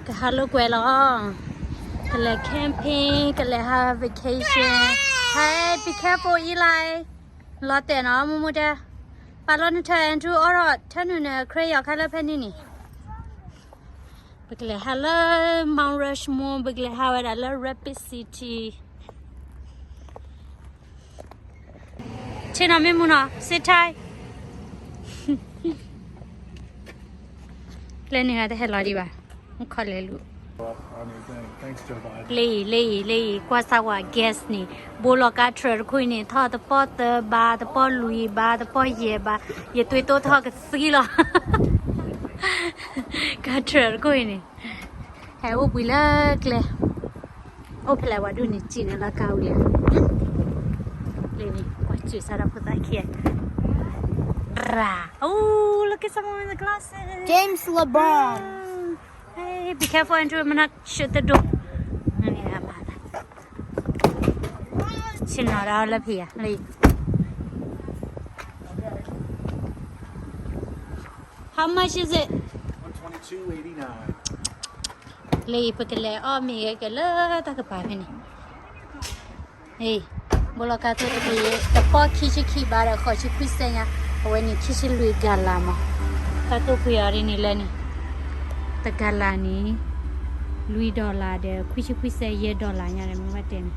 ကဟးလိာ်ကွဲလီၤ. ကလဲၤ camping ကလဲၤဟး vacation. Hey, be careful, Eli. လီၤတဲာ်နီၤ မူမူတဲ. ပာ်လီၤနထၢ Andrew အီထီၣ် ထၢနုာ်န crayon ခါလၢဖဲန့ၣ်န့ၣ်. ပကလဲၤဟးလၢ Mount Rushmore, ပကလဲၤဟးဝဲဒၣ်လၢ Rapid City. ဆ့ၣ်နီၤမ့ၢ်မူနီၤ စ့ထါ ကျဲန့ၣ်ဂၤတဟဲလီၤဒံးဘၣ်. မူခီလဲၤလူၤ လ့ၣ်အံၤ လ့ၣ်အံၤ လ့ၣ်အံၤ ကွၢ်စၢ်ဝဲ gas န့ၣ် ဘိလီၤကါ truck တခိၣ်အံၤန့ၣ် ထီၣ်တပီၢ်သၢဘး တပီၢ်လွံၢ်ဘး တပီၢ်ယဲၢ်ဘး, ယသွံၣ်တိၢ်ထီၣ်ကသံလီၤ. ကါ truck တခိၣ်အံၤန့ၣ် ဟဲအိၣ်ဘှံးလၢကျဲ အိၣ်ဖဲလဲၣ်ဝဲဒၣ်န့ၣ် စံၣ်န့ၣ်လီၤကါဝံၤလံ. လ့ၣ်န့ၣ် ကွၢ်စၢ်စးဒီးဖိသၣ်ခံ ရၤ Oh, look at someone with the glasses. James LeBron. Hey, be careful, Andrew. I'm not sure the door. ဆ့ၣ်နီၤဒၣ်လၢဖံးဧါ လ့ၣ်. How much is it? လ့ၣ် ပကလဲၤအီၣ်မ့ၤဂ့ၤက့ၤလၢတၢ်ကပၤဖဲန့ၣ်. ဘိလီၤကါသိၣ်တပူၤ တပီၢ်ခံဆံခံဘးဒီးဃိးဆံခွံစဲးညါ, အဝဲန့ၣ်ခံဆံလွံၢ်ကၤလၤမး. ကါသိၣ်ပှ့ၤအီၤဒ်န့ၣ်လဲၣ်န့ၣ်, တကၤလၤန့ၣ် လွံၢ် dollar ဒီး ခွံဆံခွံစဲး ယဲၢ် dollar ညါဒီး မ့ၢ်ဘၣ်တဲန့ၣ်.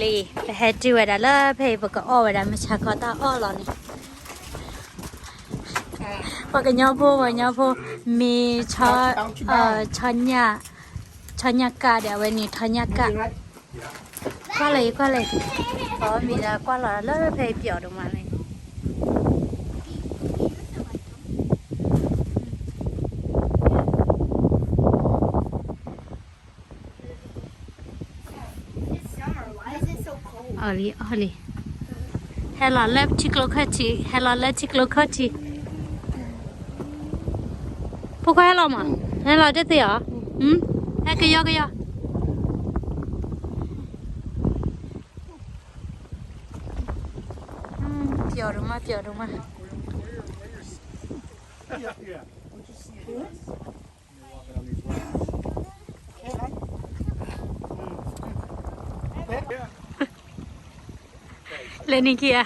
လံ ပဟဲတုၤဝဲဒၣ်လၢဖဲအံၤ ပကအီၣ်ဝဲဒၣ် မုၢ်ဆါခီတၢ်အီၣ်လီၤန့ၣ်. ပှၤကညီဖိ ပှၤကညီဖိ မ့ၢ် ဆီညၣ်ကးဒီး အဝဲန့ၣ် ထီညၣ်ကး. ကွၢ်လၢအံၤ ကွၢ်လၢအံၤ, ပမ့ၢ်ဒၣ်ကွၢ်လီၤလၢဖဲအံၤ ပျီဒိၣ်မးလံ. အီၣ်လံ အီၣ်လံ. ဟဲလီၤလၢထံကျိခီၣ်ထံး, ဟဲလီၤလၢထံကျိခီၣ်ထံး. ဖိခွါဟဲလီၤမး, ဟဲလီၤတသ့အီၤ, ဟဲကယီကယီ. ပျီဒိၣ်မး ပျီဒိၣ်မး. လဲၤန့ၣ်ခံဂၤ,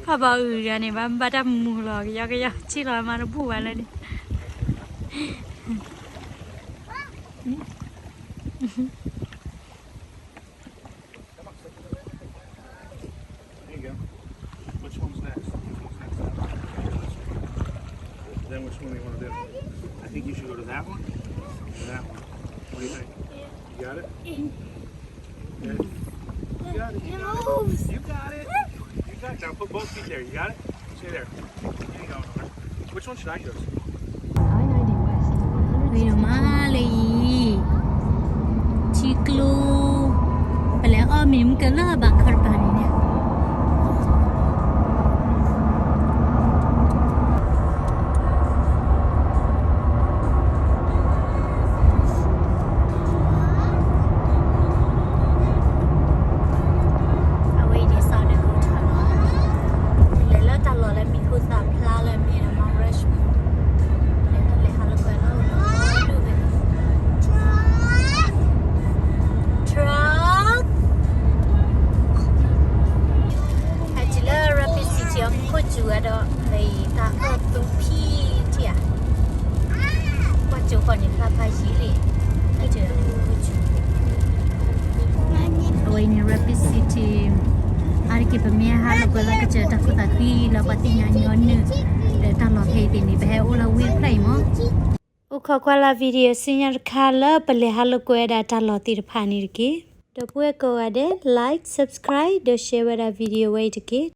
ပှၤဘၣ်အုၣ်ဂၤန့ၣ် ဘၣ်ဘၣ်တၢ်မူလီၤ ကယီကယီ ထံၣ်လီၤမးတဘူၣ်ဘၣ်လၢန့ၣ်. There you go. Which one's next? Which one's next? Then which one do you want to do? I think you should go to that one or that one. What do you think? You got it? Okay. You got it. You got it. You got it. You got it. Now put both feet there. You got it? Stay there. There you go. Which one should I go to? ဝံၤမးလၢအံၤ, ထံကျိ, ပလဲၤအီၣ်မ့ၤမုၢ်ကလၢဘၣ်ခီတပၤန့ၣ်န့ၣ်. အဝဲအံၤန့ၣ် Southern Hotel လီၤ. လဲၤလၢတၢ်လီၢ်လၢမံၤဟူသၣ်ဖျါလၢမ့ၢ်ဒီး Mount Rushmore, လဲၤဟးလိာ်ကွဲလၢ truck, truck. ဟဲတုၤလၢ Rapid City အခိၣ်စူၤဝဲဒီး မ့ၢ်တၢ်အီၣ်သူဖံထံၣ်ဧါ. ကွၢ်ကၠိဃီန့ၣ် ဖျါဖးယံာ်လံ. အဝဲအံၤန့ၣ် Rapid City အါတက့ၢ် ပမ့ၢ်ဟးလိာ်ကွဲလၢကစၢၢ်တၢ်ခိၣ်သးကွံလၢပှၤသ့ၣ်ညါညီနုၢ် ဒီးတၢ်လီၢ်ဖဲအံၤသ့ၣ်န့ၣ် ပဟဲအိၣ်လၢဝ့ၢ်ဖျၢၣ်အံၤမး. အိၣ်ခိးကွၢ်လၢ် video ဆူညါတခါလၢပလဲၤဟးလိာ်ကွဲဝဲဒၣ်တၢ်လီၢ်သ့ၣ်တဖၣ်န့ၣ်တက့ၢ်. ဒီပုၢ်ဝဲၢ်ကိးဂၤဒဲး like, subscribe ဒီး share ဝဲဒၣ် video ဝဲအံၤတက့ၢ်.